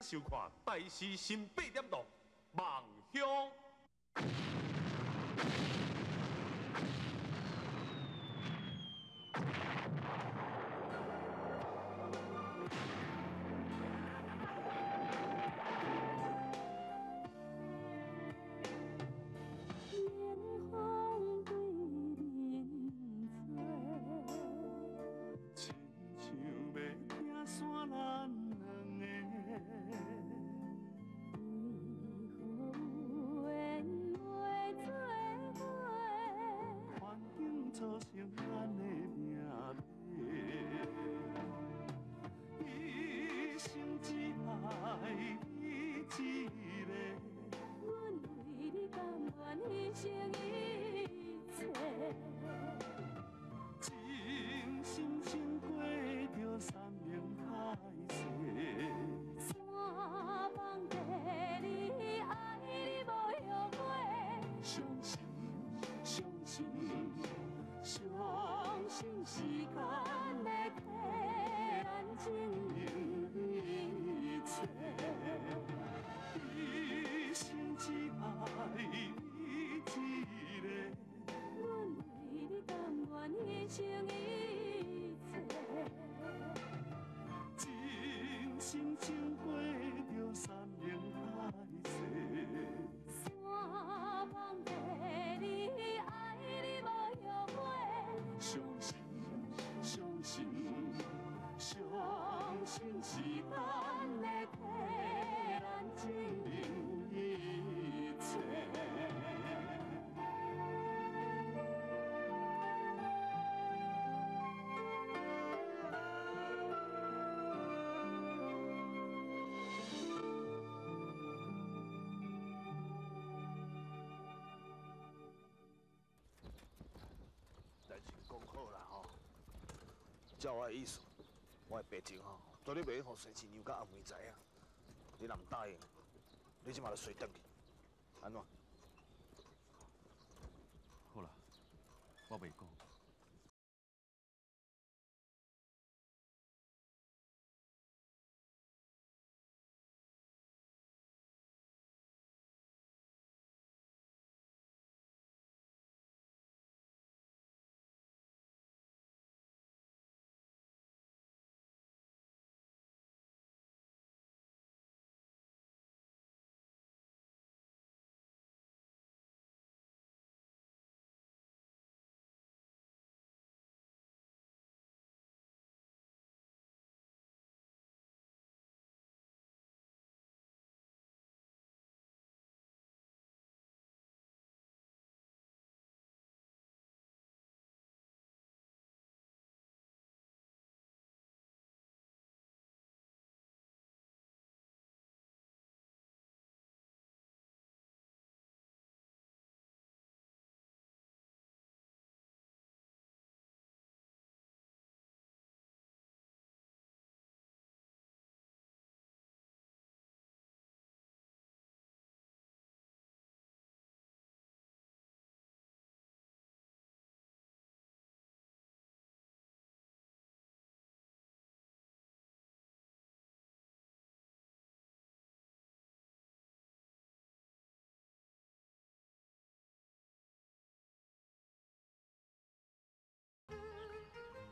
收看《台视新八点档》梦乡。照我的意思，我的病情吼，绝对袂予孙亲娘佮阿梅知影。你若毋答应，你这马就随转去，按怎？好啦，我袂讲。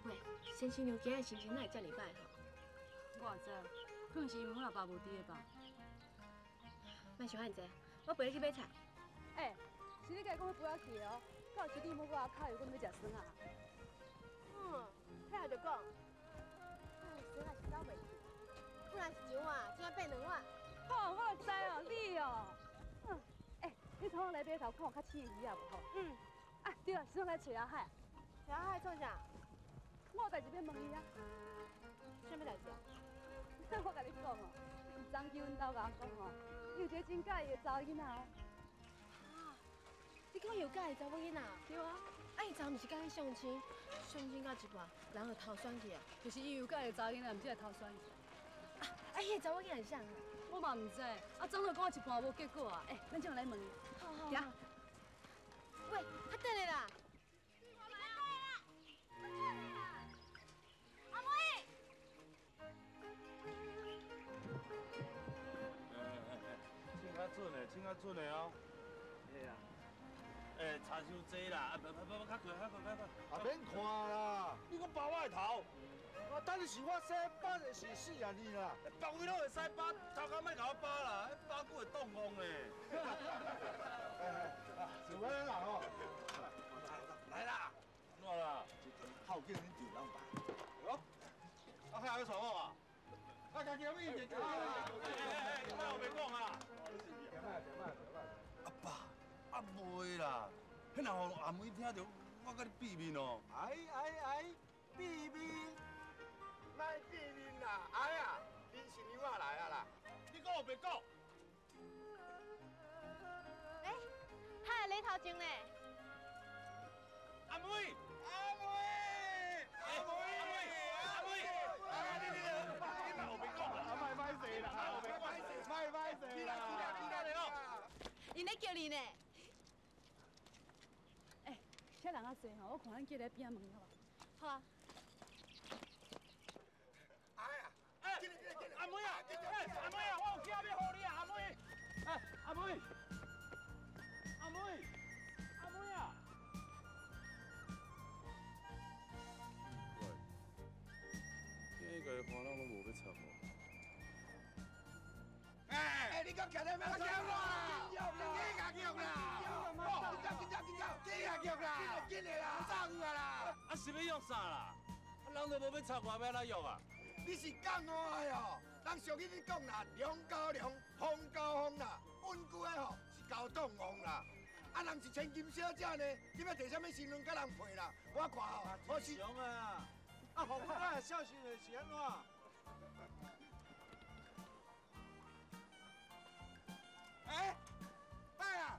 喂，先生娘今日心情哪会遮尔歹吼？我也知，可能是因为阮阿爸无伫的吧。莫想遐济，我陪你去买菜。欸，是你家己讲要陪我去的哦，到时你莫阁敲油，阁欲食酸仔。嗯，遐下就讲，酸仔是走袂去，本来是一碗，这下变两碗。好，我就知哦，你哦。嗯，欸，你头来码头看有较鲜的鱼仔无吼？嗯。啊，对了，是拢来揣阿海。揣阿海创啥？我有代志欲问伊啊。啥物代志啊？我共你讲哦，昨昏阮兜共我讲吼，伊有一个真佮意的查某囡仔哦。啊！你讲有佮意查某囡仔？对啊。啊，伊昨昏毋是佮去相亲，相亲到一半，人就偷选去啊。就是伊有佮意的查某囡仔，毋是来偷选去。啊！啊，彼个查某囡仔是啥啊？我嘛毋知，啊，总就讲一半无结果啊。欸，咱这来问伊。好好。行。喂，较等下啦。阿妹。准的，穿较准的哦。嘿啊。欸，差伤济啦！啊，不不不，较快，较快，较快！啊，免看啦，你阁扒我的头。啊，等下是我洗扒，就是死啊你啦！别位拢会使扒，头壳莫共我扒啦，扒久会冻风嘞。是我啦吼。来啦！怎啦？好叫恁丈人办。哦，啊，遐要传我啊？啊，家己有意见？哎哎哎，我袂讲啊。阿爸，啊袂啦，彼若予阿妹听著，我佮你变面哦。哎哎哎，变面？莫变面啦！哎呀，恁新娘仔来啊啦！你讲有白讲？哎，他来头前呢。阿妹，阿妹，阿妹，阿妹，阿妹，你你你莫有白讲啦！莫歹势啦，莫歹势啦！起来哦！𪜶咧叫你呢。哎，遐人较济吼，我看咱叫来边仔问好无？好啊。哎，阿妹啊，哎，阿妹啊，我有囝欲予你啊，阿妹。哎，阿妹，阿妹，阿妹啊！喂，今日个烦恼拢无欲插我。哎，你讲徛咧咩？紧啦！紧啦！紧啦！紧紧紧紧紧啦！紧紧的啦！啥有啊啦？啊是欲约啥啦？啊人都无欲插我，欲按怎约啊？你是讲我的哦，人俗语咧讲啦，龙交龙，风交风啦，稳久的吼是交挡王啦。啊，人是千金小姐呢，你欲提啥物身份佮人配啦？我看吼，我是强啊！啊，洪啊，孝顺的是按怎？哎，哎啊，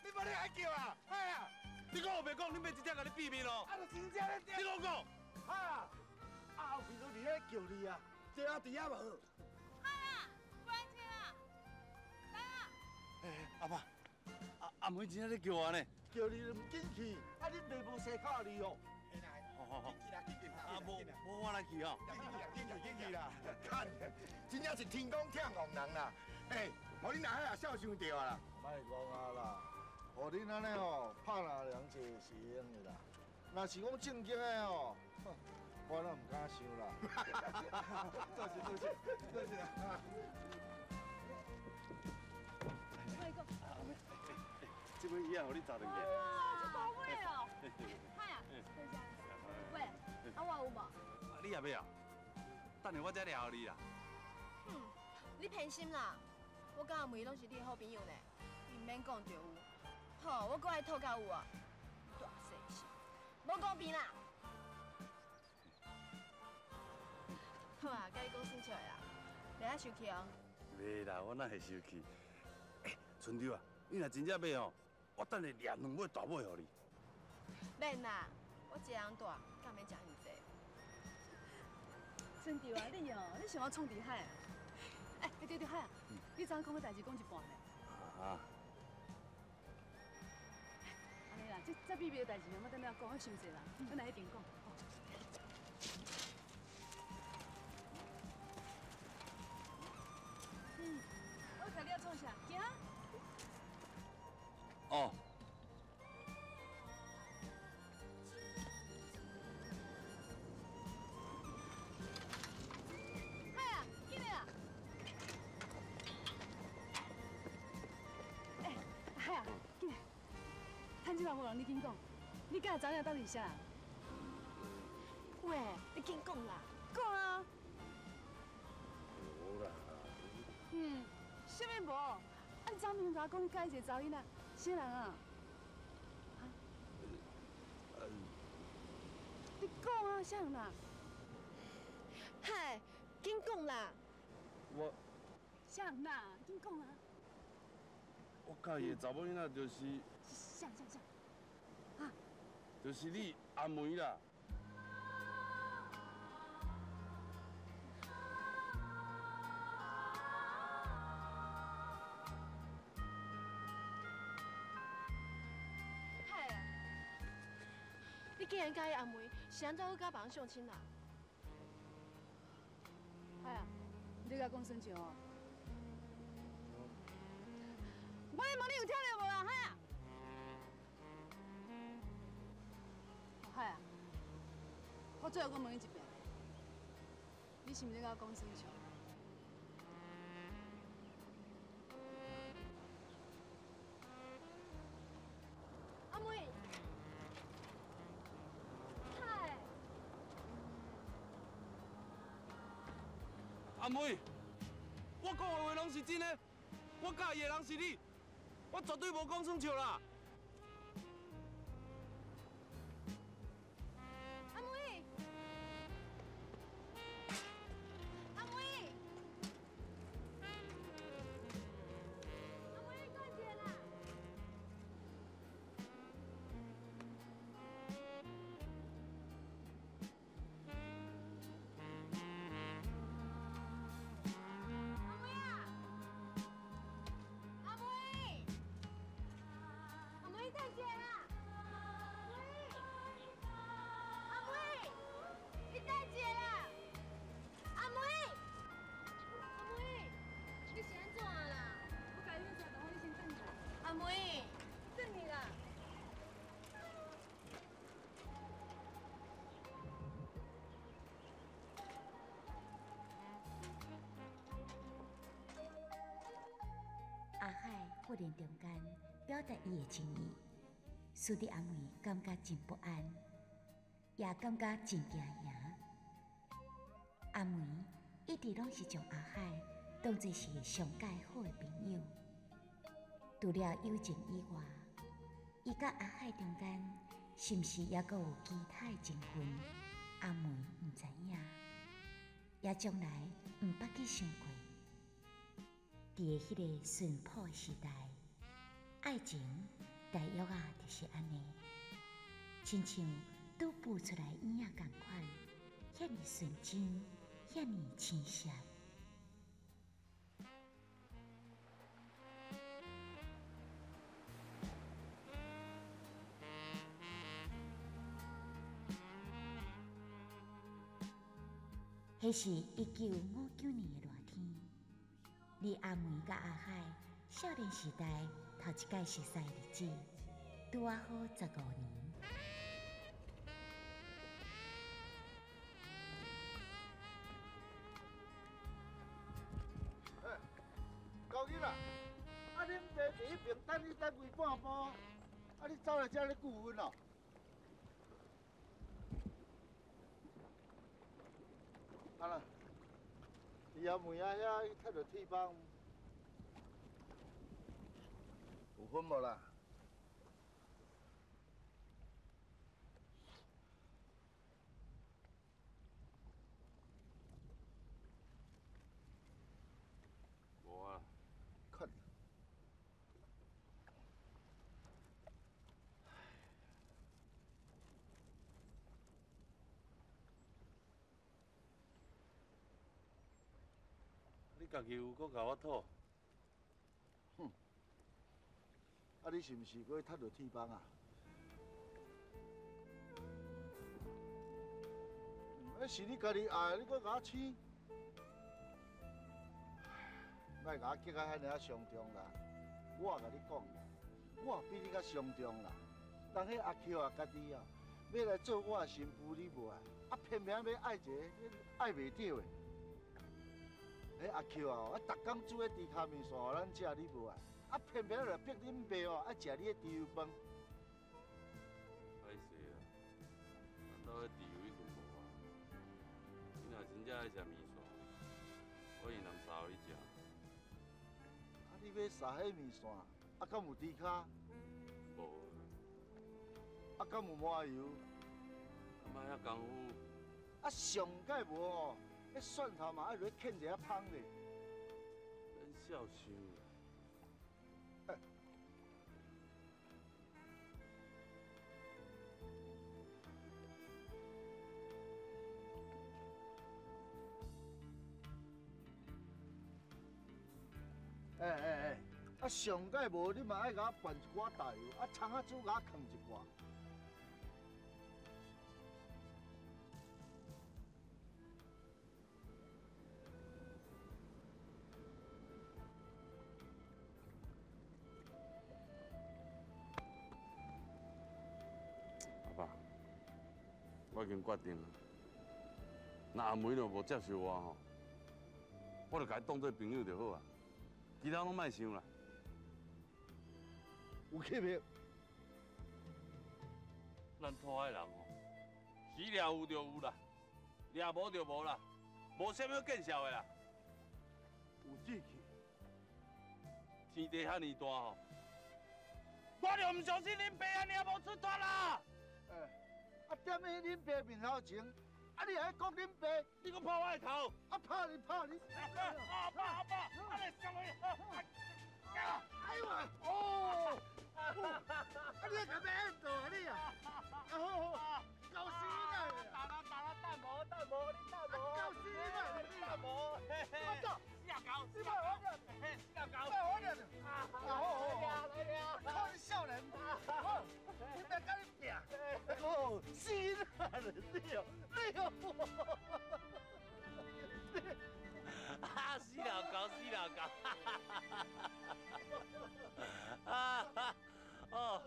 你无咧爱叫啊？哎啊！你讲有白讲，你欲直接共你变面哦？啊，就真正咧。你讲讲。啊！啊，后边都伫咧叫你啊，坐啊伫遐无？来啊，关车啊，来啊！哎，阿爸，阿阿妹真正咧叫我呢。叫你毋紧去，啊，恁爸无生靠你哦。好好好，啊，无无我来去哦。紧去紧去啦，看，真正是天公疼憨人啦。哎，予恁阿遐孝顺著啊啦。莫讲啊啦，予恁按呢吼拍哪两济是会用的啦。若是讲正经的吼，我拢毋敢想啦。做事做事做事啦。我讲，这尾鱼仔，予你炸转去。哇，这大尾哦！嗨啊，多谢。喂，啊我有无？你也欲啊？等下我才掠予你啦。哼，你偏心啦！我佮阿梅拢是你的好朋友呢，你毋免讲就有。好，我阁爱讨较有啊。大细心，无公平啦！好啊，佮你讲耍笑的啦，袂爱生气哦。袂啦，我哪会生气？欸，春秋啊，你若真正欲吼，我等下掠两尾大尾予你。免啦，我一个人带，敢免食遐济。春秋啊，你哦，你想欲创伫海啊？哎，对对海啊，你昨昏讲彼代志讲一半呢。啊。按呢啦，这秘密的代志，我等下讲，我伤济啦，咱来彼边讲。嗯，我看你要创啥？行。哦。海啊，紧来啦！哎，海啊，紧来！趁这摆无人，你紧讲，你佮查某到底是啥人？喂，你紧讲啦！讲啊！无啦。嗯，啥物无？啊，你昨明明共我讲你佮意一个查某囡仔，啥人啊？啊？你讲啊，啥人啦？嗨，紧讲啦！我。啥人啦？紧讲啊！我佮意的查某囡仔就是。啥啥啥？啊？就是你阿梅啦。海啊！你竟然佮意阿梅，是按怎阁佮别人相亲啦？海啊，你咧佮讲耍笑哦？有聽著無啦？哈？阿海啊，我最後閣問你一遍，你是毋是咧佮我講耍笑？阿妹，海，阿妹，我講的話攏是真的，我佮意的人是你，我絕對無講耍笑啦。阿妹，阿妹，阿妹，你等一下啦！阿妹啊！阿妹，阿妹，等一下啦！妹，阿妹，你等一下啦！阿妹，阿妹，你是按怎啦？我共伊去食饭，你先轉去。阿妹，轉去啦！阿海忽然中間表達伊的情意，使得阿妹感覺真不安，也感覺真驚惶。阿妹一直攏是將阿海當作是上蓋好的朋友，除了友情以外，伊佮阿海中間是毋是猶閣有其他的情分？阿妹毋知影，也從來毋捌去想過。佇彼个淳樸的時代，愛情大約啊，就是按呢，親像拄孵出來嬰仔仝款，遐爾純真，遐爾青澀。彼是1959年的熱天，離阿梅佮阿海少年時代頭一擺熟似的日子，拄仔好15年。欸，高囡仔，啊，恁爸佇彼邊等你等規半晡，啊，你走來遮咧顧阮哦？啊啦，伊阿妹啊遐去踢著鐵棒，有分無啦？無啊。看。你家己有閣共我討？哼！啊，你是毋是閣去踢著鐵棒啊？啊，是你家己愛，你閣共我黐，莫共我激甲遐爾仔傷重啦！我共你講啦，我比你較傷重啦。當彼阿菊啊，家己啊，欲來做我的新婦，你無愛，啊，偏偏欲愛一个愛袂著的。彼阿菊啊，啊，逐工煮彼豬跤麵線予咱食，你無愛，啊，偏偏就逼恁爸哦，愛食你的豬油飯。歹勢啊，咱兜彼豬油已經無啊。你若真正愛食麵線，我現人捎予你食。啊，你欲捎彼麵線，啊，敢有豬跤？無。啊，敢有麻油？啊，莫遐功夫。啊，上蓋無哦。彼蒜頭嘛愛落去劵一下芳咧。免笑傷。欸，啊上蓋無你嘛愛共我拌一寡大油，啊蔥仔煮共我囥一寡。我已经决定了，若阿梅若无接受我吼，我就共伊当做朋友就好啊，其他拢莫想啦。有气袂？咱土海人吼，死掠有就有啦，掠无就无啦，无啥物见笑的啦。有志气，天地遐尔大吼，我就毋相信恁爸按呢无出头啦。欸，啊，踮喺恁爸面头前，啊，你还讲恁爸？你阁拍我的头？啊，拍你拍你！阿爸阿爸，啊你上来！哎呦哦！啊，你还敢欲演道啊你啊？啊好好，搞死你啦！打啦打啦，等无等无，你等无。搞死你啦！你等无。我走。四廿九，你莫好念，四廿九。莫好念。啊好好好。来了。靠你少年，好，你别佮你拼。哦，死啦！你哦，你哦。啊，死老狗，死老狗！啊哈，哦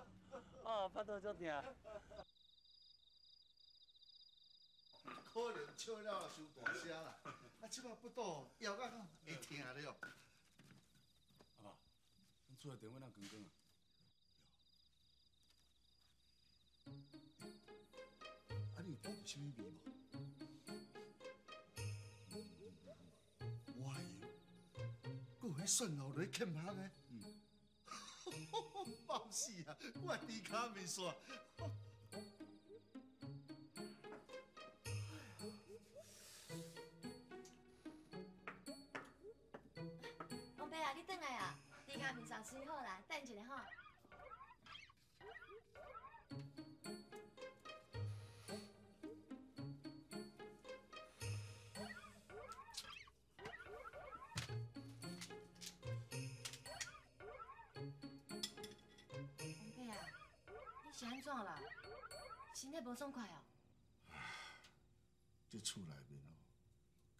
哦，腹肚足疼。可能笑了伤大声啦，啊，这摆腹肚枵甲会疼了。阿爸，阮厝的电话哪关关啊？啊，你有闻著啥物味无？我油，阁有彼蒜头落去欠香的。爆死啊！我的猪跤面线。王爸啊，你转来啊！猪跤面线炊好啦，等一下吼。王伯啊，你是按怎啦？身体无爽快哦？这厝内面哦，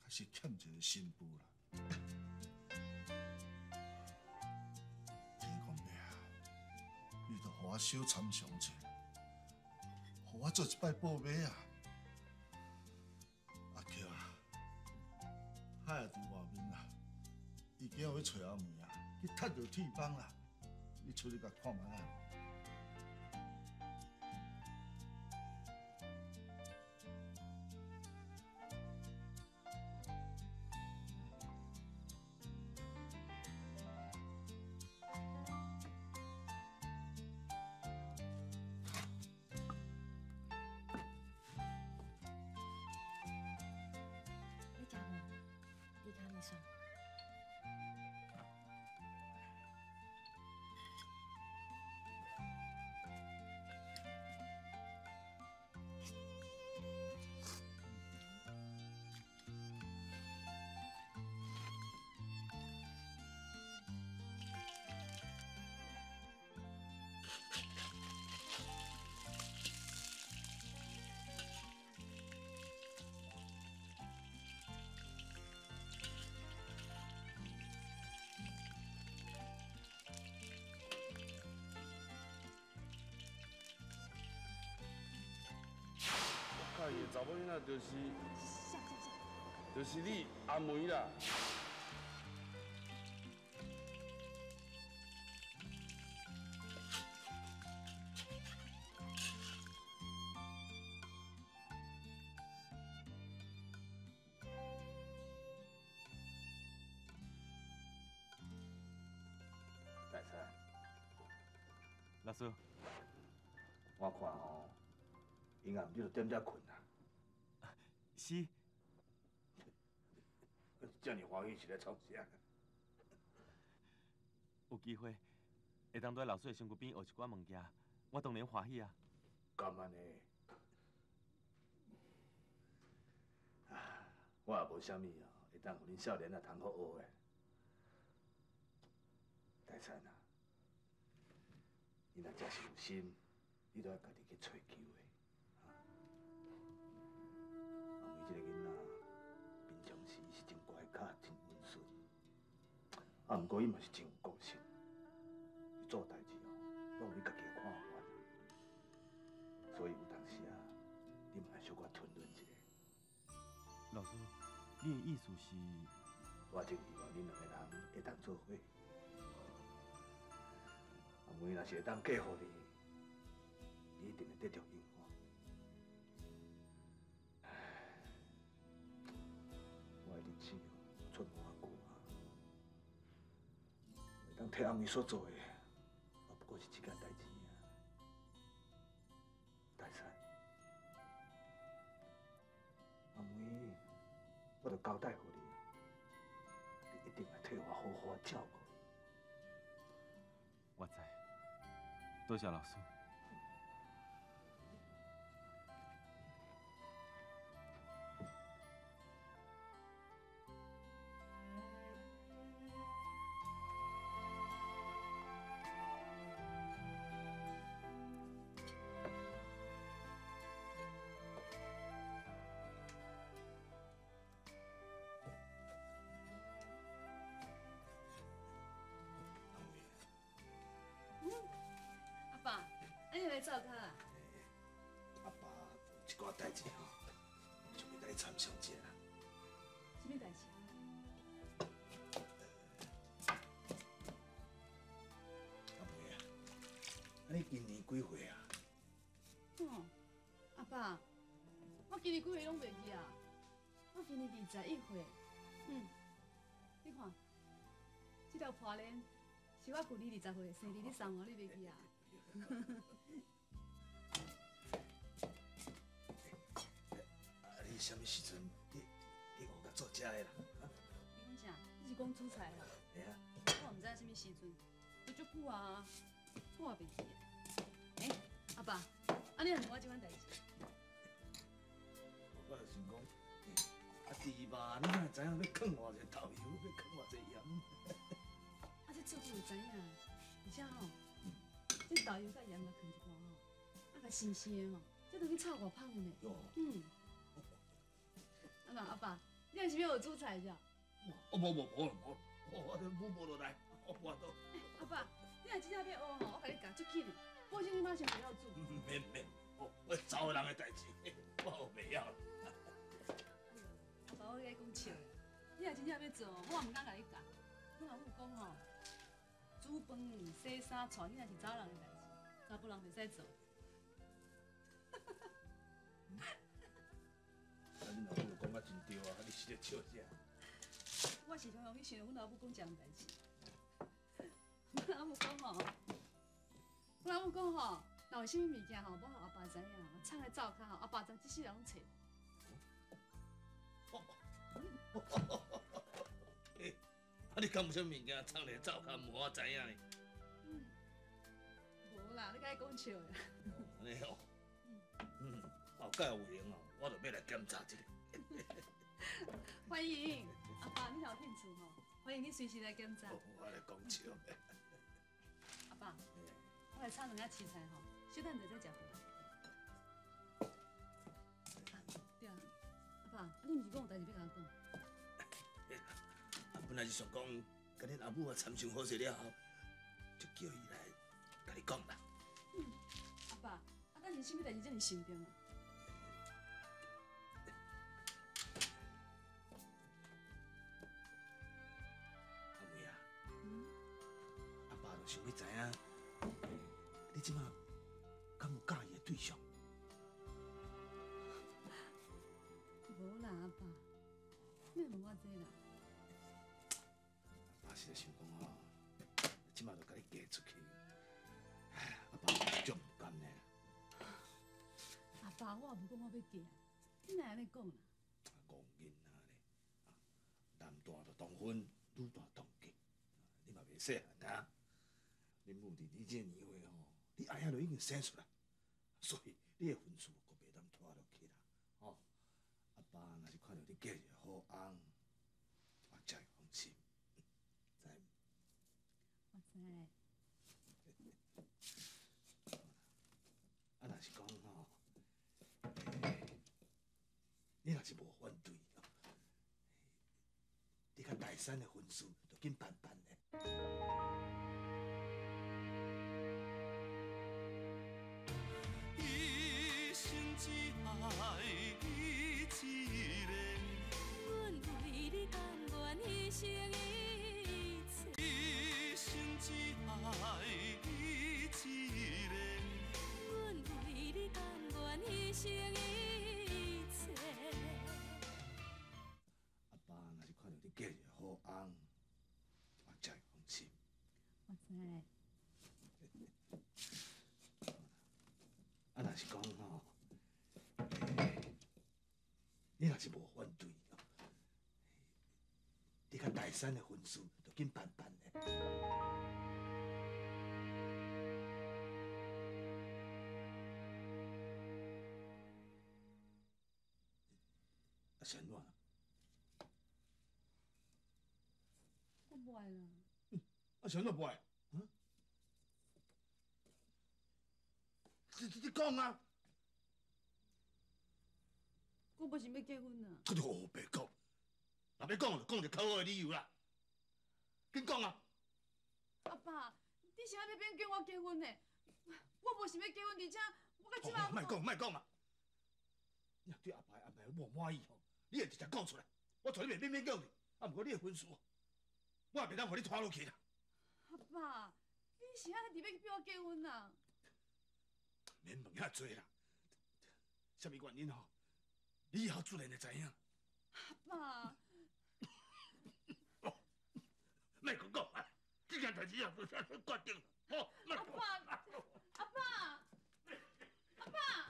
确实欠一个新妇啦。天公伯啊，你著予我小参详一下，予我做一摆报马啊！阿菊啊，海仔伫外面啊，伊今日去揣阿梅啊，去踢著铁枋啦，你出去共看觅啊！你食无？猪跤面线。我喜欢的查某囡仔就是，就是你阿梅啦。大山，老师，我看吼，英暗你就踮遮睏啦。是。遮尔欢喜是咧创啥？有机会会当伫老师的身躯边学一寡物件，我当然欢喜啊。敢按呢？啊，我也无啥物哦，会当予恁少年仔通好学的。大山啊，你若真是有心，你著爱家己去揣求的。阿梅这个囡仔，平常时是真乖巧、真温顺，啊，毋过伊嘛是真有个性。伊做代志哦，拢有伊家己的看法，所以有当时啊，你嘛爱小可体老师，你的意思是？我真希望恁两个人会当做伙。阿妹若是会当嫁予你，你一定会得著幸福。唉，我的日子剩无偌久啊，会当替阿妹所做的，也不过是这件代志尔。大山，阿妹，我著交代予你，你一定会替我好好照顾。我知，多谢老师。阿爸，你来灶跤啊？阿爸有一寡代志吼，想欲共你参详一下啦。啥物代志？阿妹啊，啊你今年几岁啊？哦，阿爸，我今年几岁拢袂记啊？我今年21岁。嗯，你看，这条破链是我旧年20岁生日你送我，你袂记啊？啊，你啥物时阵你学共做这个啦？你讲啥？你是讲煮菜啦？会啊。我毋知影啥物时阵，都足久啊，我也袂记。欸，阿爸，啊你若问我这款代志？我就想讲，啊猪肉，你哪会知影欲囥偌济豆油，欲囥偌济盐？啊，这做久就知影，而且吼，这豆油佮盐共囥一寡吼，啊，共生生的吼，这都去炒偌芳的呢。嗯。阿爸阿爸，你若是欲学煮菜是？哦，无无无无，我这母无落来，我无都。阿爸，你若真正欲学吼，我共你教足紧的，保证你马上会晓煮。免免，我查某人的代志，我学袂晓。阿爸，我咧讲笑的，你若真正欲做，我也毋敢共你教。阮老母讲吼，煮饭、洗衫、带囡仔是查某人的代志，查埔人袂使做。啊，恁老母讲啊真对啊，你是咧笑啥？我是常常去想阮老母讲这项代志。阮老母讲吼，阮老母讲吼，若有啥物物件吼，无予阿爸知影，藏咧灶跤吼，阿爸知这世人拢揣无。欸，啊你敢有啥物件藏咧灶跤，无我知影呢？嗯，无啦，你该讲笑的。按呢哦，嗯，后盖有闲哦，我就欲来检查一下。欢迎，阿爸，你若有兴趣吼，欢迎你随时来检查。我咧讲笑的。阿爸，我来炒两仔青菜吼，小等下再食饭。对啊，阿爸，你毋是讲有代志欲共我讲？啊，本来是想讲，共恁阿母啊参详好势了后，就叫伊来共你讲啦。嗯，阿爸，啊，等下啥物代志这么慎重啊？阿妹啊，阿爸就想欲知影，你这马敢有佮意的对象？无啦，阿爸，你问我这啦？阿爸是咧想讲吼，这马就共你嫁出去，唉，阿爸足毋甘的。阿爸，我也无讲我欲嫁啊，你哪会按呢讲啦？戆囡仔咧，男大就当婚，女大当嫁，你嘛袂细汉啊。恁母伫你这个年岁吼，你爱仔就已经生出来，所以你的婚事阁袂当拖落去啦，吼。阿爸若是看著你嫁一个好翁，我才会放心，知无？我知。啊，若是讲吼，你若是无反对，你佮大山的婚事就紧办办咧。一生只爱你一个。产的婚事就紧办办咧。啊，是按怎？我无爱啦。啊，是按怎无爱？嗯？你讲啊！我无想欲结婚啊！这就乌白讲，若欲讲就讲一个较好的理由啦，紧讲啊！阿爸，你是按欲勉强我结婚的？我无想欲结婚，而且我到这摆。莫讲莫讲啊！你若对阿爸的安排无满意吼，你会直接讲出来，我绝对袂勉勉强你。啊，毋过你的婚事，我也袂当予你拖落去啦。阿爸，你是按呢伫欲逼我结婚啊？免问遐济啦，啥物原因吼？你以后自然会知影。阿爸，莫阁讲啊！这件代志啊，就决定。好，阿爸，阿爸，阿爸。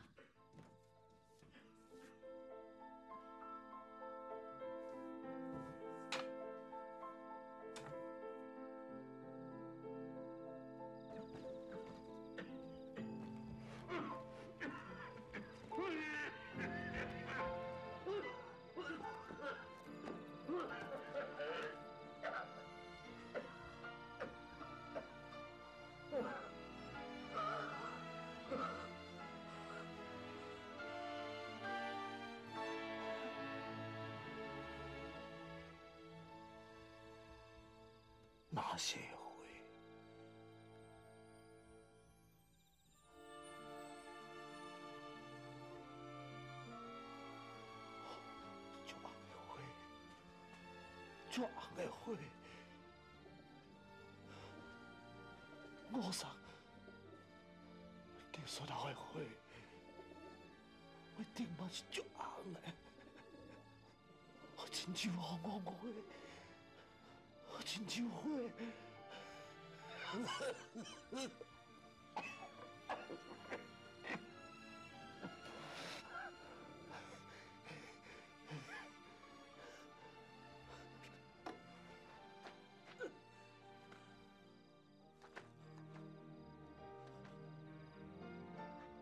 那些花，足红的花，足红的花，我送结束后的花，一定嘛是足红的，亲像红红花。亲像花。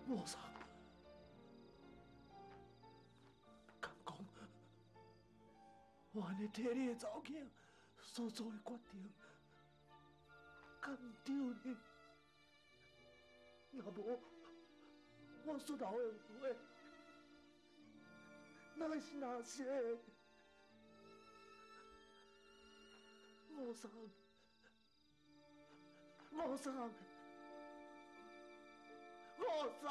我啥？敢讲，我按呢替你的查某囝所做的决定，敢毋对呢？若无我所流的血，哪会是那些？我啥？我啥？我啥？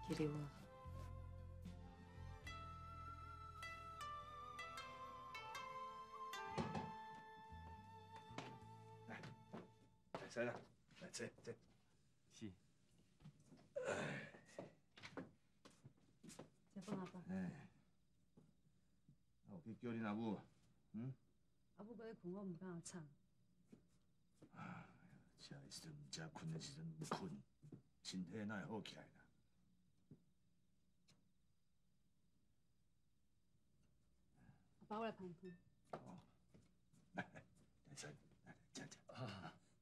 记得无？来，来，使啦，来坐坐。是。食饭阿爸。哎，啊，有去叫恁阿母无？嗯？阿母阁咧睏，我毋敢吵。食的时阵毋食，睏的时阵毋睏，身体哪会好起来啦？阿爸，我来捧汤。哦，来来，来来来，食食，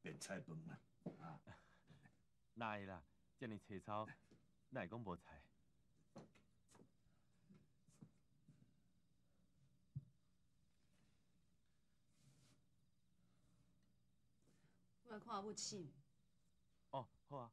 变菜饭啦，啊。哪会啦？遮尔粗糙，哪会讲无菜？我来看阿母醒未？哦，好啊。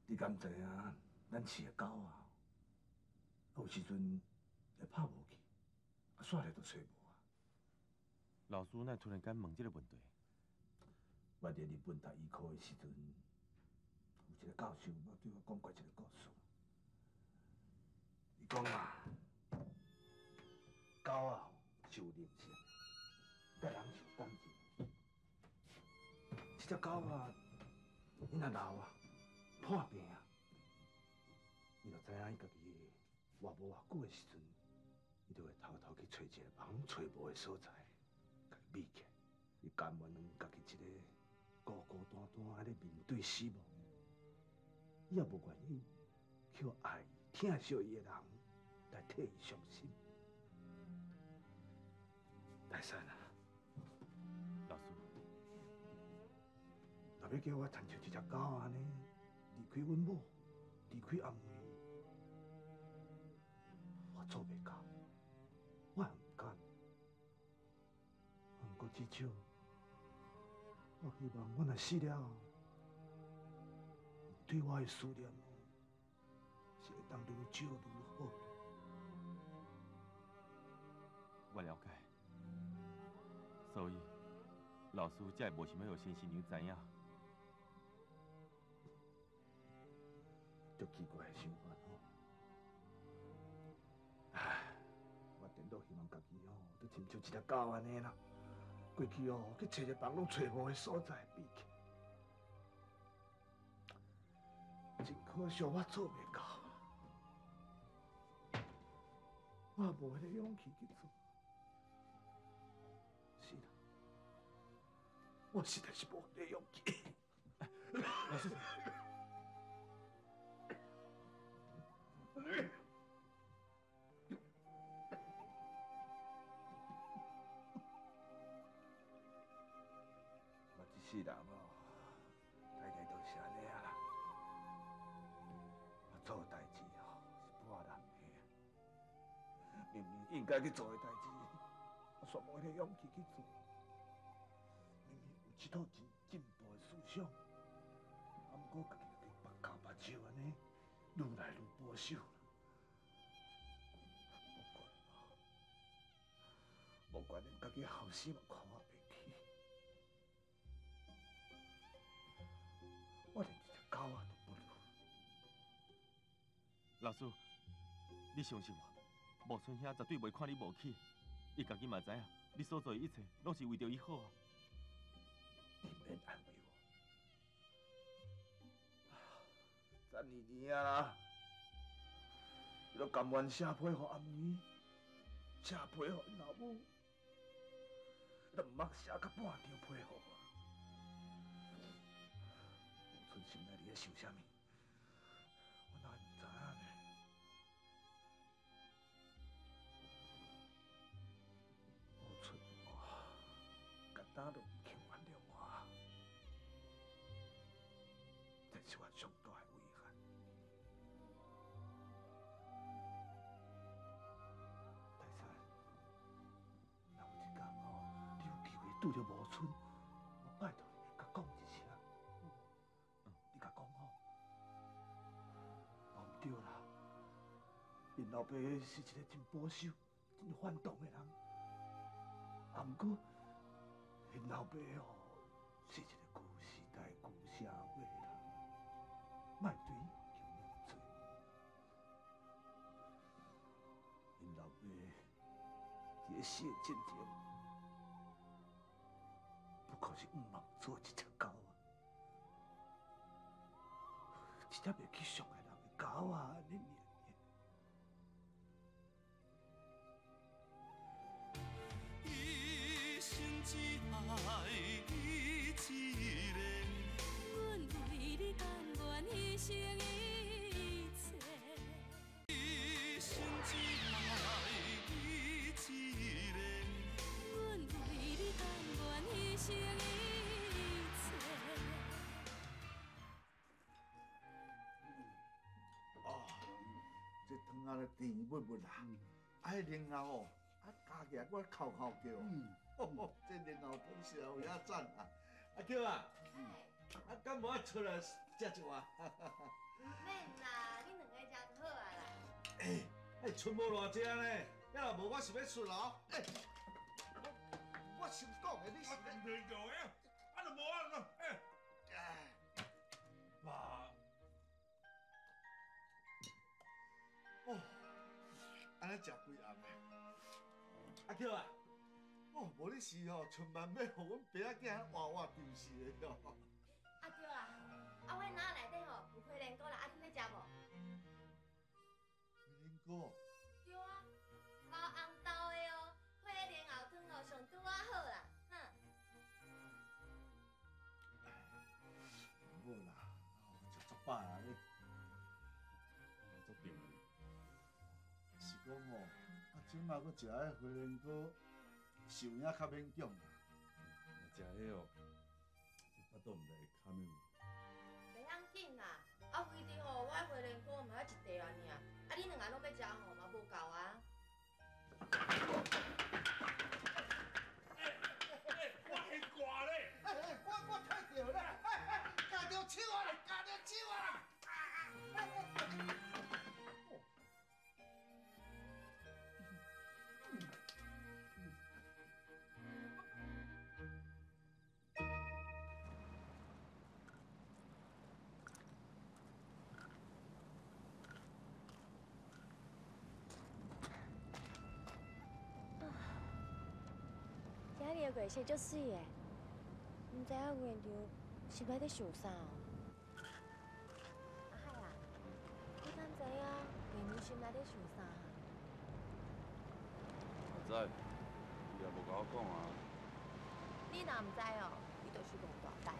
你敢知影？咱饲的狗啊，有时阵会拍无去，啊，煞来就揣无啊。老师，哪会突然间问这个问题？我伫日本读医科的时阵，有一个教授捌对我讲过一个故事。伊讲啊，狗啊是有灵性，佮人是有感情。这只狗啊，伊若老啊，破病啊，伊就知影伊家己活无偌久的时阵，伊就会偷偷去揣一个人揣无的所在，家己秘起来。伊甘愿家己一个孤孤单单仔咧面对死亡，伊也无愿意去予爱伊、疼惜伊的人来替伊伤心。大山啊，老师，若欲叫我亲像一只狗按呢，离开阮某，离开阿妹，做袂到，我也毋甘。毋过至少，我希望我若死了后，对我的思念是会当愈少愈好。我了解，所以老师才会无想欲予先生娘知影。足奇怪的想法吼！唉，我颠倒希望家己吼，都亲像一只狗按呢啦，过去哦去揣一个房拢揣无的所在避去。真可惜，我做袂到，我无彼个勇气去做。是啦，我实在是无彼个勇气。老师。我这世人哦，大概都是按呢啊啦。我做代志哦是半人的，明明应该去做的代志，我却无彼个勇气去做。明明有这套真进步的思想，啊，毋过家己就缚跤缚手按呢，愈来愈保守啦。无怪恁家己后生嘛看我袂起，我连一只狗仔都不如。老师，你相信我，木村兄绝对袂看你无起，伊家己嘛知影，你所做的一切拢是为著伊好啊。你免安慰我，十二年啊啦，伊都甘愿写批予阿梅，写批予𪜶老母。都毋捌写甲半张批予我。木村心内伫咧想啥物？我哪会毋知影呢？木村哦，敢若都毋肯原谅我，这是我上大的遗憾。大山，若有一天哦，你有机会拄著木村，我拜托你，共讲一声，你共讲吼，无毋对啦，𪜶老爸是一个真保守、真反动的人，啊，毋过𪜶老爸哦是一个旧时代、旧社会的人，莫对伊要求遐济。𪜶老爸伫咧死的进前，不过是毋茫做一只狗仔，一只袂去伤害人的狗仔，按呢尔。一生只爱你一个，阮为你甘愿牺牲一切。一生只爱你一个，阮为你甘愿牺牲一切。哦，这汤仔咧甜蜜蜜啦，啊，彼莲藕哦，啊加起来我哭哭叫。哦，这莲藕汤是有影赞啊！阿娇啊，啊，敢无爱出来食一碗？免啦，你两个食就好啊啦。欸，欸，出无偌济呢？要若无我是欲出哦。欸，我想讲的，你是袂够的，啊，就无啊，欸，爸，哦，按呢食几暗的？阿娇啊，哦，无你是吼，春万欲予阮爸仔囝活活丢死的哦。啊对啦，啊阮脑内底吼有花莲菇啦，啊恁欲食无？花莲菇？对啊，包红豆的哦，花莲藕汤哦，上拄仔好啦，哼。无啦，食足饱啊你。足甜。是讲吼，啊，这马阁食彼花莲菇，是有影较勉强啦。若食彼哦，这腹肚毋知会堪的无？袂要紧啦，啊，非得吼，我花莲菇嘛爱一块仔尔，啊，恁两个拢欲食吼嘛无够啊。个月色足水的，毋知影月娘心内咧想啥哦？阿海啊，你敢知影月娘心内咧想啥？我知，伊也无共我讲啊。你若毋知哦，你就是戆大呆。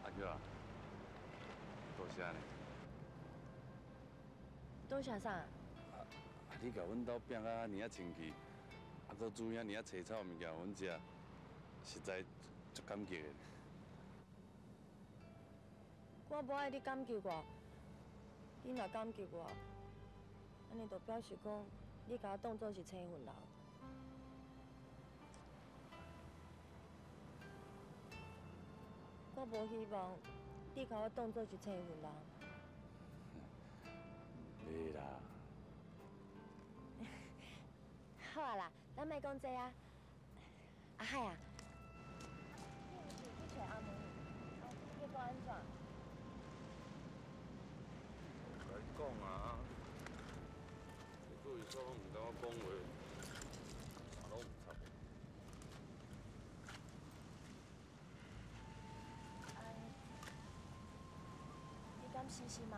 阿菊啊，多谢呢。多谢啥？啊！你共阮兜拼甲遮尔啊清气，啊，阁煮遐尔啊青草物件予阮食，实在足感激的。我无爱你感激我，你若感激我，按呢就表示讲你共我当做是生份人。我无希望你共我当做是生份人。袂啦。好啊啦，咱莫讲这啊。阿海啊，你毋是去揣阿梅？啊，结果按怎？来讲啊，结果伊煞拢毋共我讲话，嘛拢毋插我。啊，你敢死心啊？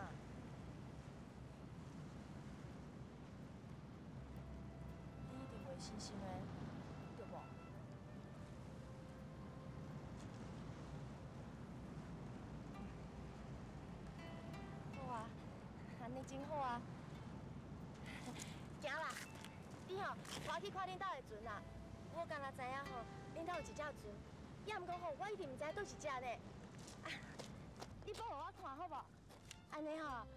你一定袂死心的，对无？好啊，按呢真好啊！行啦，你吼，我去看恁兜的船啦。我敢若知影吼，恁兜有一只船，也毋过吼，我一直毋知佗一只呢。啊，你保予我看好无？按呢吼，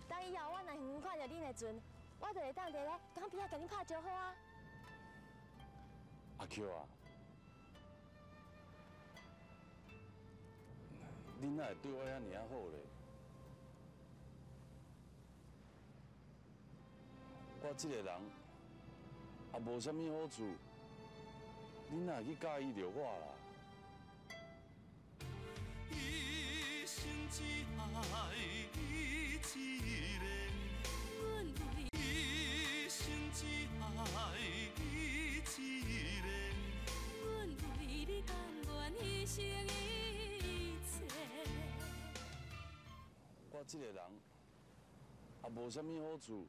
等以后我若远远看著恁的船，我就会当伫咧江边仔共恁拍招呼啊。阿菊啊，你哪会对我遐尔啊好咧？我这个人也无啥物好处，你哪会去佮意著我啦？一生只爱你一个，阮为一生只爱你一个，阮为你甘愿牺牲一切。我这个人也无啥物好处，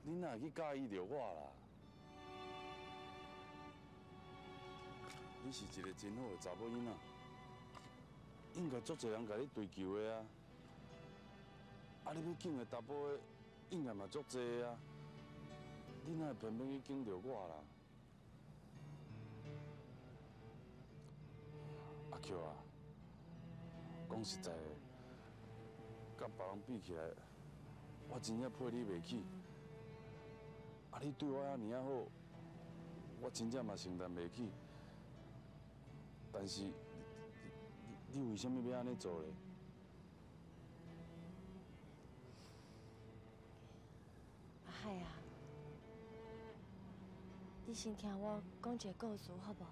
你哪会去佮意著我啦？你是一个真好的查某囡仔，应该足济人共你追求的啊！啊，你欲拣的查埔的，应该嘛足济的啊！你哪会偏偏去拣著我啦？阿菊啊，讲实在的，佮别人比起来，我真正配你袂起。啊，你对我遐尔啊好，我真正嘛承担袂起。但是，你为啥物欲按呢做咧？阿海啊，你先听我讲一个故事好无？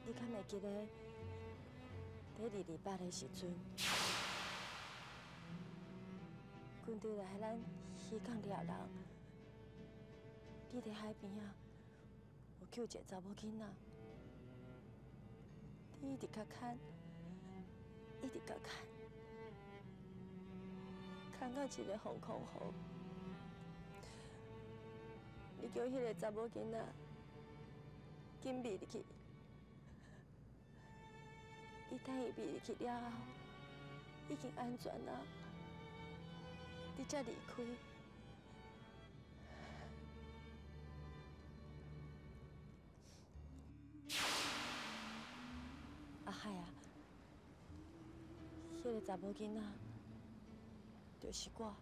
你敢会记得，伫228的时阵，军队来咱渔港掠人，你伫海边仔有救一个查某囡仔，你一直共牵，一直共牵，牵到一个防空壕，你叫彼个查某囡仔紧避入去。你等伊避入去了后，已经安全啊，你才离开。阿海啊，彼个查某囡仔就是我。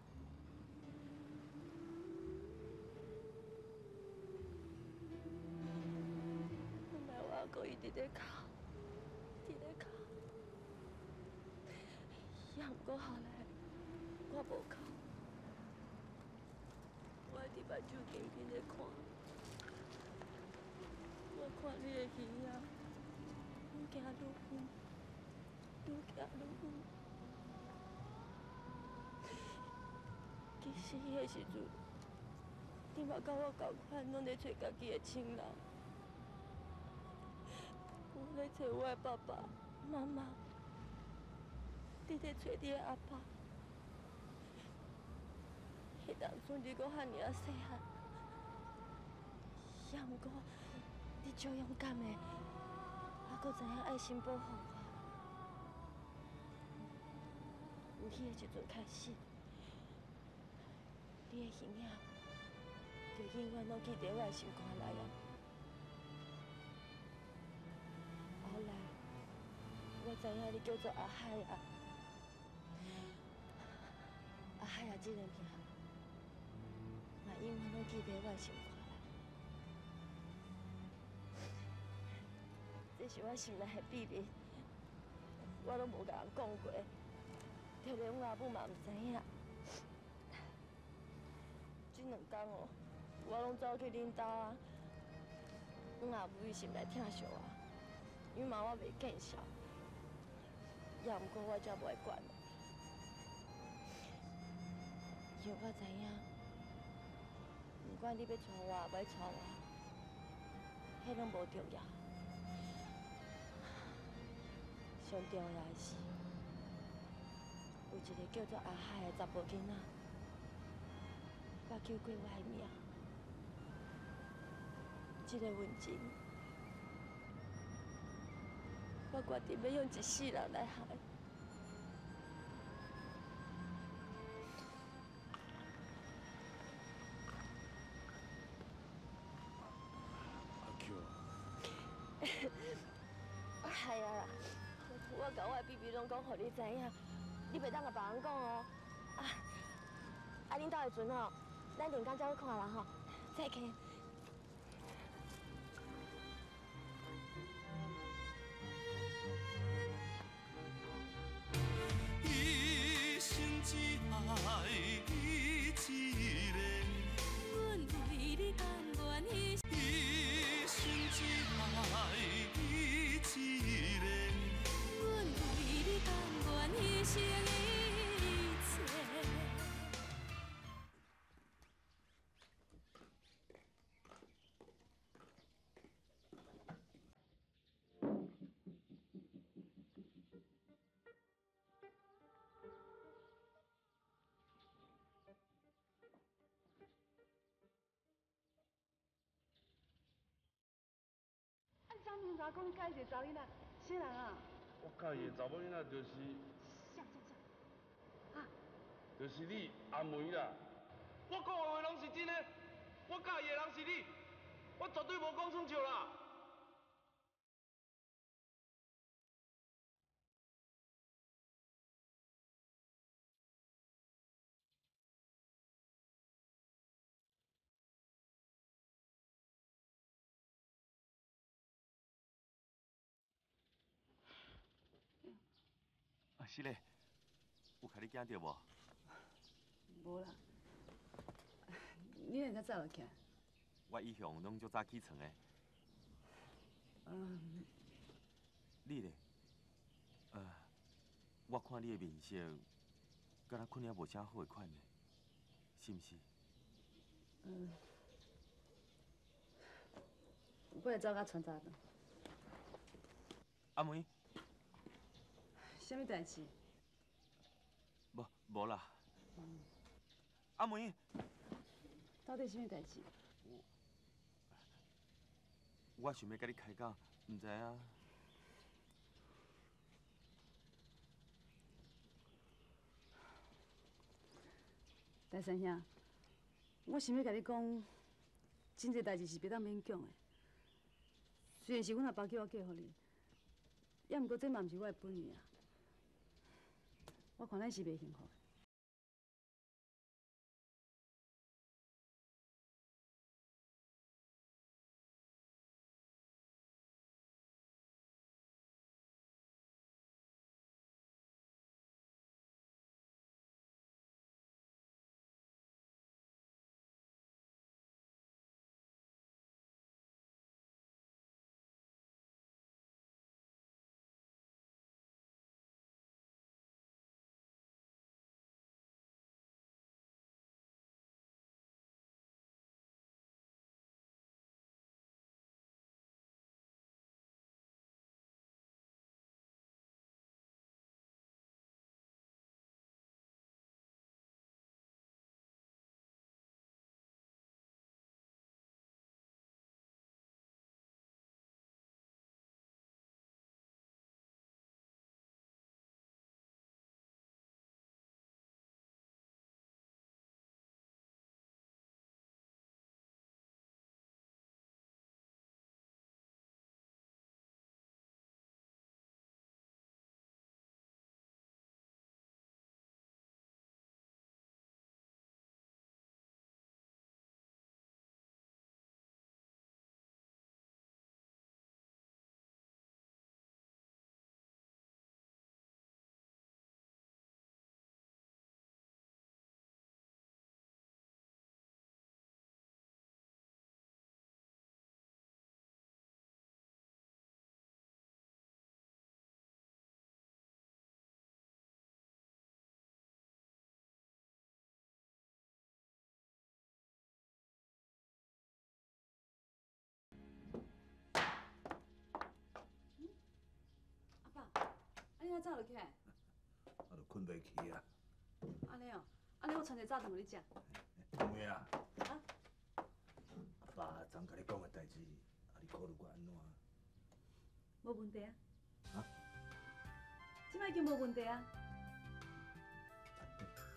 本来我阁一直咧哭，一直咧哭。也毋过后来，我无哭，我伫目睭紧紧咧看，我看你的鱼仔，愈行愈远，愈行愈远。其实彼个时阵，你嘛佮我仝款，攏咧揣家己的亲人。我咧揣我的爸爸妈妈，你咧揣你的阿爸。彼当阵你阁遐尔仔细汉，也毋过你足勇敢的，还阁知影爱心保护我。由彼个时阵开始，你的形影就永远攏记伫我的心肝内啊。后来我知影你叫做阿海啊，阿海啊，这个名。永远攏记伫我的心肝内，这是我心内的秘密，我拢无共人讲过，就连阮阿母嘛毋知影。这两工哦，我拢走去恁兜啊，阮阿母伊心内疼惜我，伊骂我袂见笑，也毋过我才无爱管，因为我知影。不管你欲娶我，欲娶我，彼拢无重要。上重要的是，有一个叫做阿海的查埔囡仔，捌救过我的命。这个恩情，我决定欲用一世人来还。系啊啦，我共我的秘密拢讲予你知影，你袂当共别人讲哦。啊，啊，恁兜的船吼，咱定工才去看啦吼。再见。一生只爱你一个，阮为你甘愿牺牲。一生只爱你一个，阮为你甘愿牺牲一切。张明才讲你佮意一个查某囡仔，啥人啊？我佮意的查某囡仔就是。啥啥啥？啊？就是你阿梅啦。我讲的话拢是真的，我佮意的人是你，我绝对无讲耍笑啦。啊，是咧，有共你惊著无？无啦，你哪会遮早就起来？我一向拢足早起床的。嗯。你咧？我看你的面色，敢若睏了无啥好的款呢，是毋是？嗯。我会走甲传早顿。阿梅。啥物代志？无啦。阿梅。到底啥物代志？我想欲佮你开讲，毋知影。大山兄，我想欲共你讲，真济代志是袂当勉强的。虽然是阮阿爸叫我嫁予你，也毋过这嘛毋是我的本意啊。我看咱是袂幸福的。遮早就起來？我就睏袂去啊。按呢哦，按呢我傳一个早頓予你食。阿妹啊，阿爸昨共你講的代誌，啊，你考慮過按怎？無問題啊。啊？這擺已經無問題啊。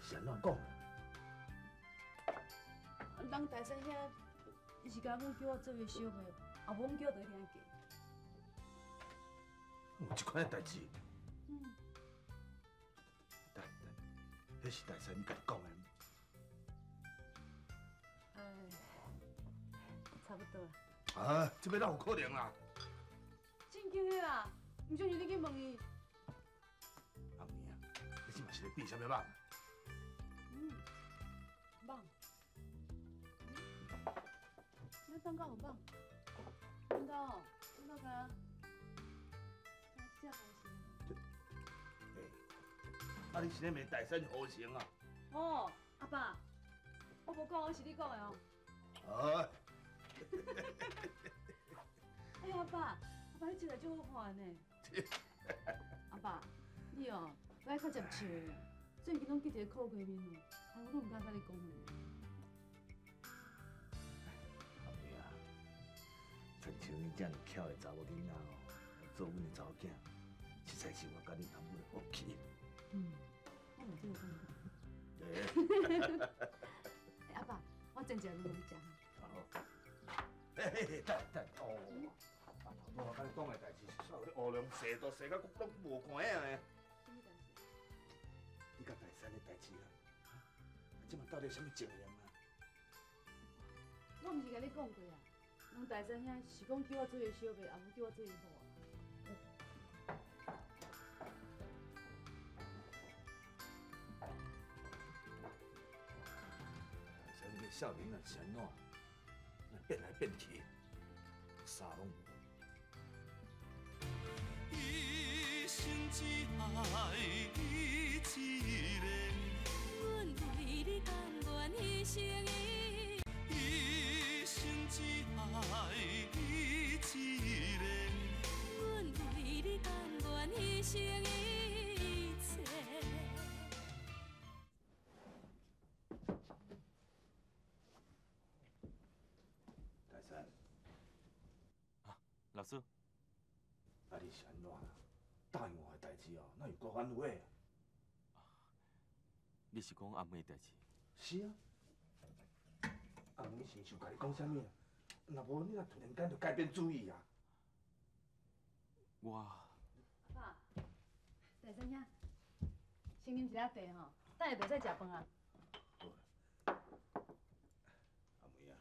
是按怎講？人大細兄，伊是共阮叫我做伊小妹，啊無阮叫就一定愛嫁。有這款的代誌？嗯。等等，彼是大細你家己講的。哎，差不多啦。啊，這欲哪有可能啦？真經的啦，毋相信你去問伊。阿妹啊，你這嘛是咧變啥物夢？嗯，夢。咱等甲有夢，阮兜吼，阮兜敢若這只和尚。欸，啊你是咧罵大山和尚啊？哦，阿爸，我無講，是你講的哦。啊！哎呀，阿爸，阿爸，你穿來足好看呢。阿爸，你哦，閣愛較接笑的，最近攏結一個苦瓜面哦，哎，我攏毋敢佮你講呢。阿妹啊，親像你這爾巧的查某囡仔哦，做阮的查某囝，實在是我佮你阿母的福氣。嗯，我嘛這個感覺。欸，阿爸，我煎一下飯予你食。好。嘿嘿嘿，等等哦，啊，頭拄我佮你講的代誌，煞予你烏龍踅都踅到攏無看影的。啥物代誌？你佮大山的代誌啦，啊，這馬到底啥物情形啊？我毋是共你講過啊，人大山兄是講叫我做伊小妹，也無叫我做伊某啊。大山這個少年仔是按怎？變來變去，啥攏無。一生只愛你一个，阮為你甘願犧牲一生只愛你一個，阮為你甘願犧牲一切。大山，啊，老師，啊，你是按怎？答應我的代誌哦，哪有閣反悔啊？你是講阿妹的代誌？是啊，阿妹是想共你講啥物啊？若無你若突然間就改變主意啊？我阿爸，大山兄，先啉一下茶吼，等下就使食飯啊。好啦，阿妹啊，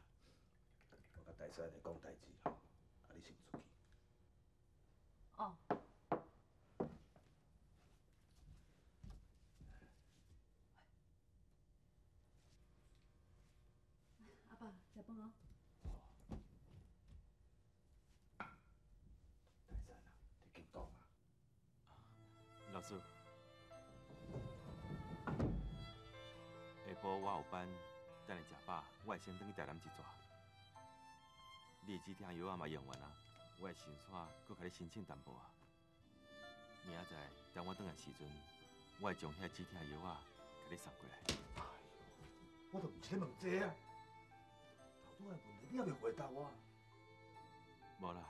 我佮大山來講代誌吼，啊，你先出去。哦。阿爸，食飯哦。大山啊，你緊講啊。老師，下晡我有班，等下食飽，我會先轉去台南一逝。你的止痛藥仔嘛用完啊，我會先煞閣共你申請淡薄仔。明仔載等我轉來時陣，我會將遐止痛藥仔共你送過來。哎喲，我都毋是咧問這啊，頭拄仔的問題你猶未回答我。無啦，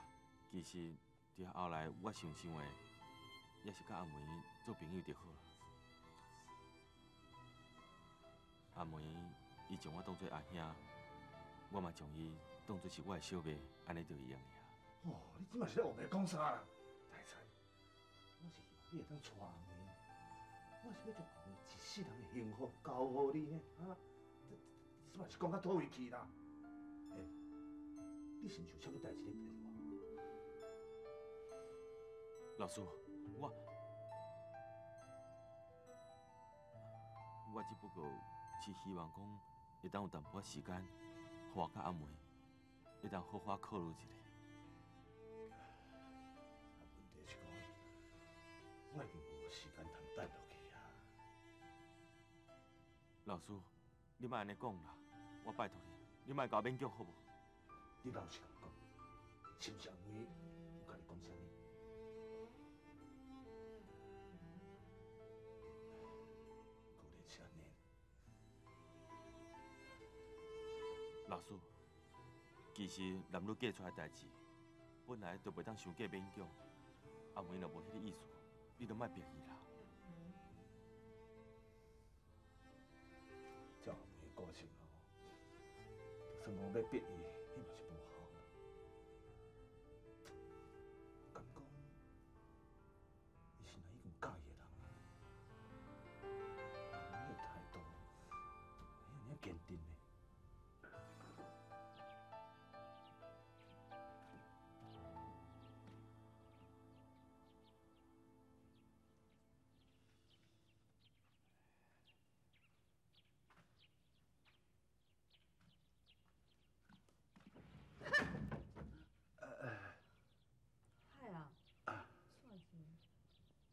其實佇後來我想想的，也是佮阿梅做朋友就好啦。阿梅伊將我當做阿兄，我嘛將伊當做是我的小妹，按呢就會用的啊。哦，你這馬是咧烏白講啥啦？大山，我是希望你會當娶阿梅，我是欲將阿梅一世人的幸福交予你呢，啊？這這馬是講到佗位去啦？欸，你是毋是有啥物代誌咧騙我？老師，我只不過是希望講會當有淡薄仔時間，予我佮阿梅會當好好考慮一下。啊，問題是講，我已經無時間通等落去啊。老師，你莫按呢講啦，我拜託你，你莫共我勉強好無？你老實講，是毋是阿梅有共你講啥物？牧师，其实男女嫁出来代志，本来就袂当伤过勉强。阿梅若无彼个意思，你就莫逼伊啦。照阿梅的个性吼，就算讲欲逼伊，彼嘛是无效。敢讲，伊是若已经有佮意的人啊，阿梅的态度，遐尔啊坚定呢。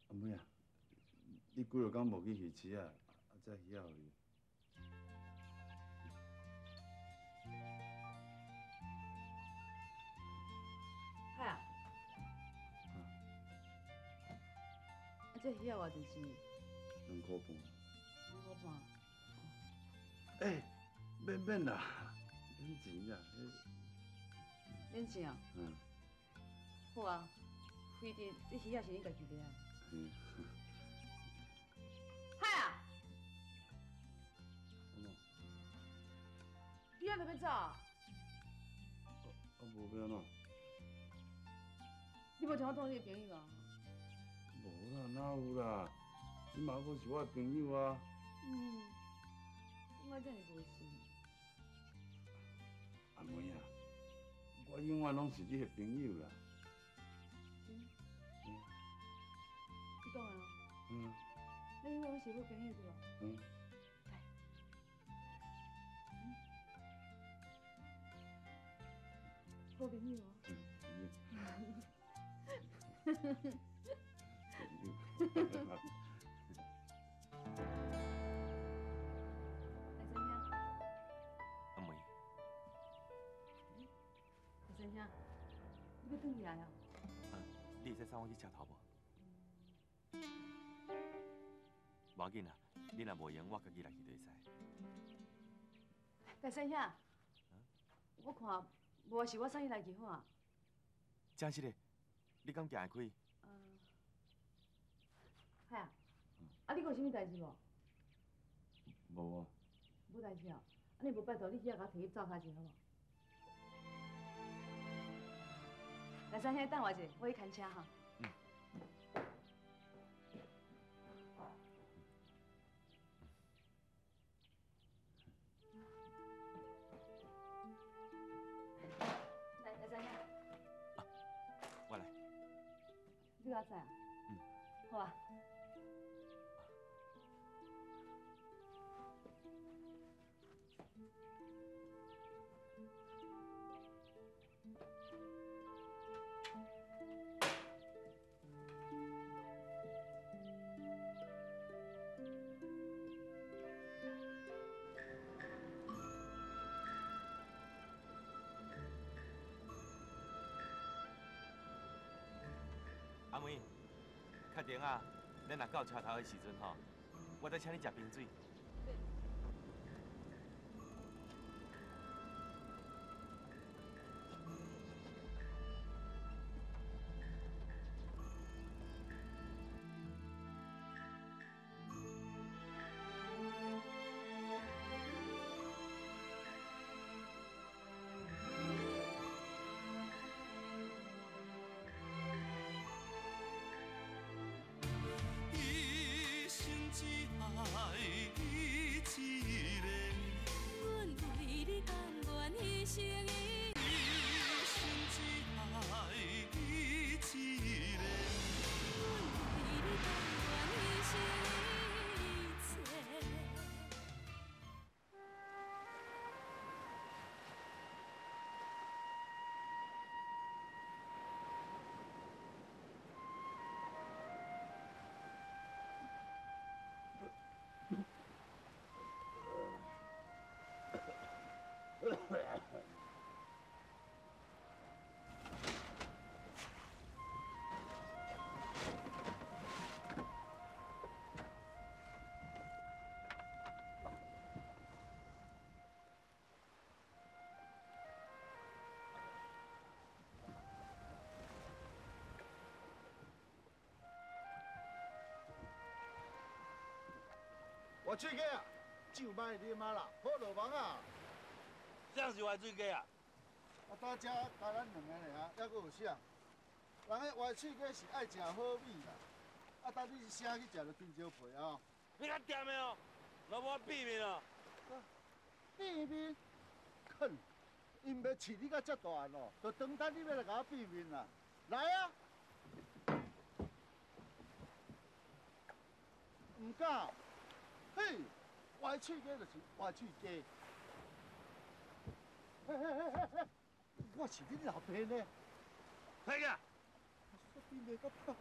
阿妹啊，你几落工无去鱼市啊？啊，这鱼仔予你。海啊！啊，这鱼仔偌济钱？两箍半。两箍半。欸，免免啦，免钱啦。免钱啊？嗯。好啊，非得这鱼仔是你家己的啊。嗯。海啊！你按怎欲走？啊，无欲按怎？你无将我当你的朋友啊？无啦，哪有啦？你嘛犹阁是我的朋友啊。嗯，我遮尔无信。阿妹啊，我永远拢是你的朋友啦。真？嗯。你讲的哦。嗯。咱永远拢是好朋友对无？嗯。来。嗯。好朋友哦。嗯。阿梅。大先生，你欲转去来啊？你会使送我去车头无？无要紧啦，你若无闲，我家己来去就会使。大先生，我看无是我送你来去好啊。真实的，你敢行会开？海啊，啊，你阁有啥物代志无？无啊。无代志哦，按呢无拜托你去遐共我提去灶跤者好无？来，三兄，等我一下，我去牵车哈。嗯。来，来，三兄。啊，我来。你较载啊？嗯。好啊。阿妹，确定啊？咱若到车头的时阵吼，我再请你食冰水。只爱你一个，阮为你甘愿牺牲一生，只爱你一个。阮为你甘愿牺牲一切。活水鸡啊，酒莫啉啊啦，好落网啊。啥是活水鸡啊？啊，大家加咱两个尔，还阁有啥？人彼歪喙鸡是爱食好米啦，啊，等你一声去食就真招皮啊！你较踮的哦，若无我变面哦。变面？哼，𪜶欲饲你到遮大汉哦，就当等你欲来共我变面啦！来啊！毋敢？嘿，歪喙鸡就是歪喙鸡。嘿嘿嘿嘿嘿，我是恁老爸呢。退去！我变袂到跑。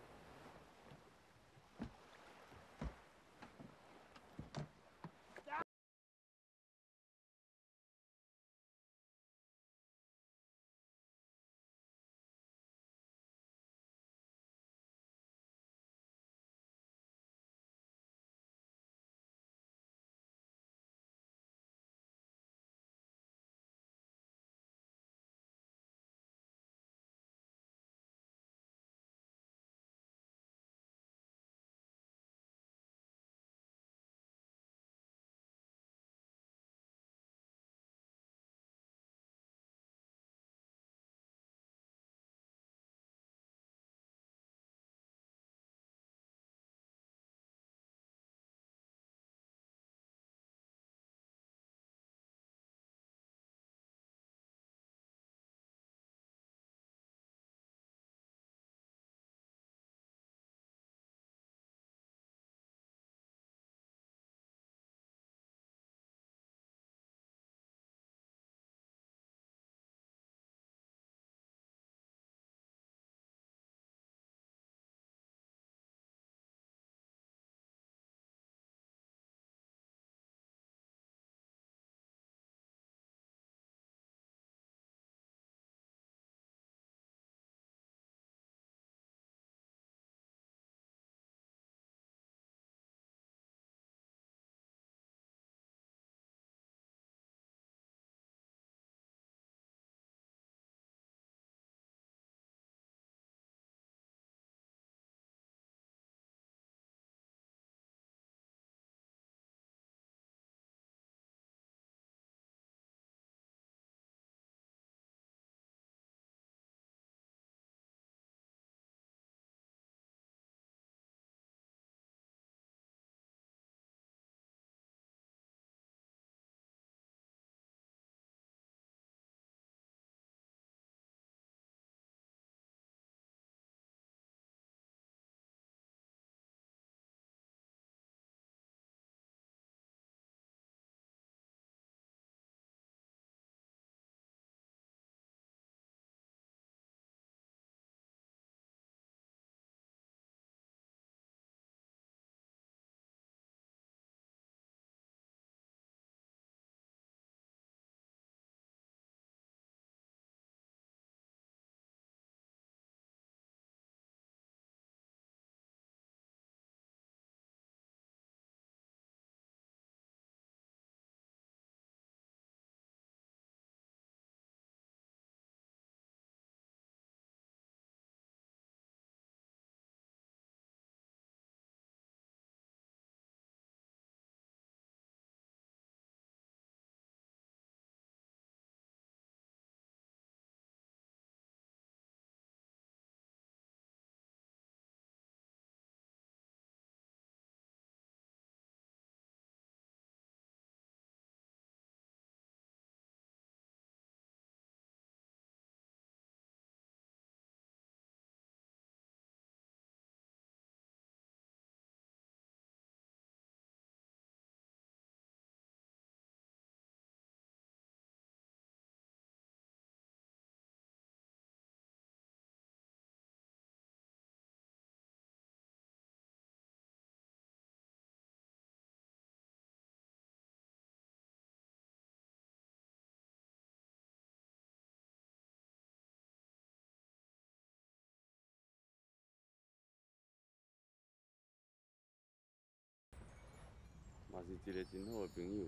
嘛是一个真好的朋友。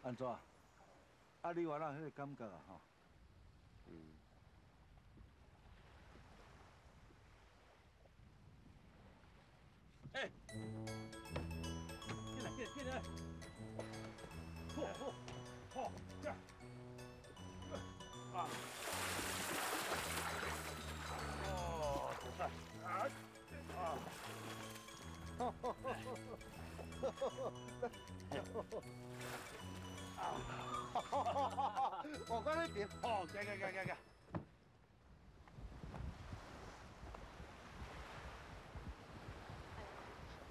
按怎？啊，你原来彼个感觉啊，吼。嗯。欸！进来，进来，进来！好，好，好，啊！哦，好啊！啊！啊！我讲那边，哦，行行行行行。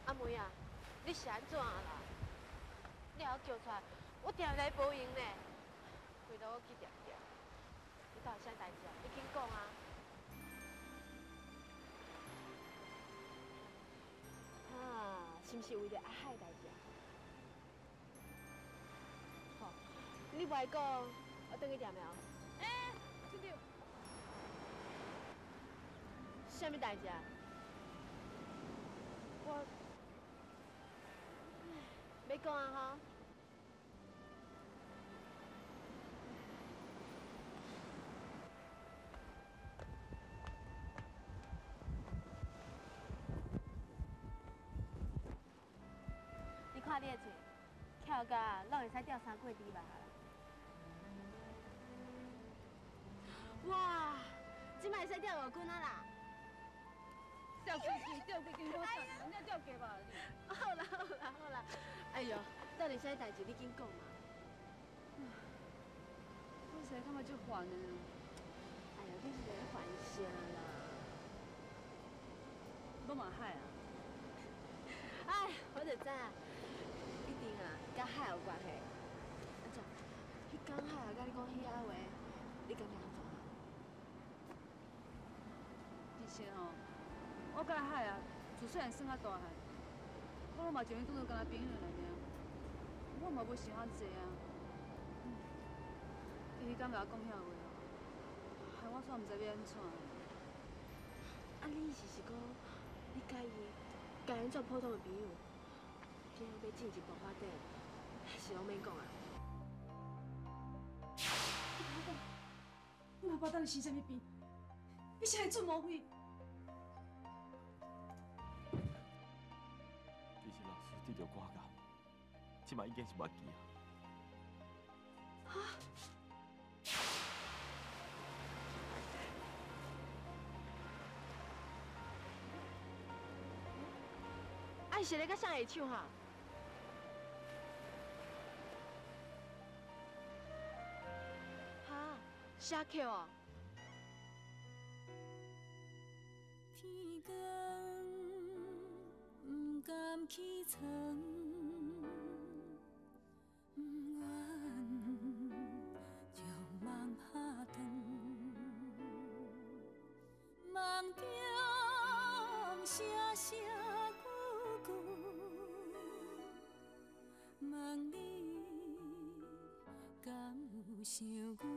阿梅啊，你是按怎啦？你予我叫出来，我定来无闲呢。规路我记定定，你到底啥代志啊？你紧讲啊！啊，是毋是为著阿海代志啊？好，你无爱讲，我转去踮了。欸，处长，啥物代志啊？我。欲讲啊吼！你看你的嘴，翘到拢会使吊衫裤猪肉啦！哇，这摆会使吊五斤啊啦！吊几斤？吊几斤？我你吊几吧？好啦好啦好啦！哎呦，到底啥代志？你紧讲嘛！我实在感觉足烦的。哎呦，你是咧烦啥啦？讲嘛海啊！哎，我就知影，一定啊，佮海有关系。按怎？彼工海啊，佮你讲彼仔话，你感觉按怎？其实吼，我佮海啊，自细汉耍到大汉。我拢嘛将伊当做敢若朋友尔尔，我嘛无想遐济啊。伊彼工共我讲遐话，害我煞毋知欲按怎。啊，你意思是讲，你佮伊，共因做普通的朋友，今仔欲进一步发展，是拢免讲啊。你讲，阮阿爸到底生啥物病？你啥会出毛病？得著肝癌，这摆已经是末期啊！哈？啊，是咧佮谁下手哈？哈？写曲哦？天光毋甘起床，毋愿将梦拍断，梦中声声句句，问你敢有想阮？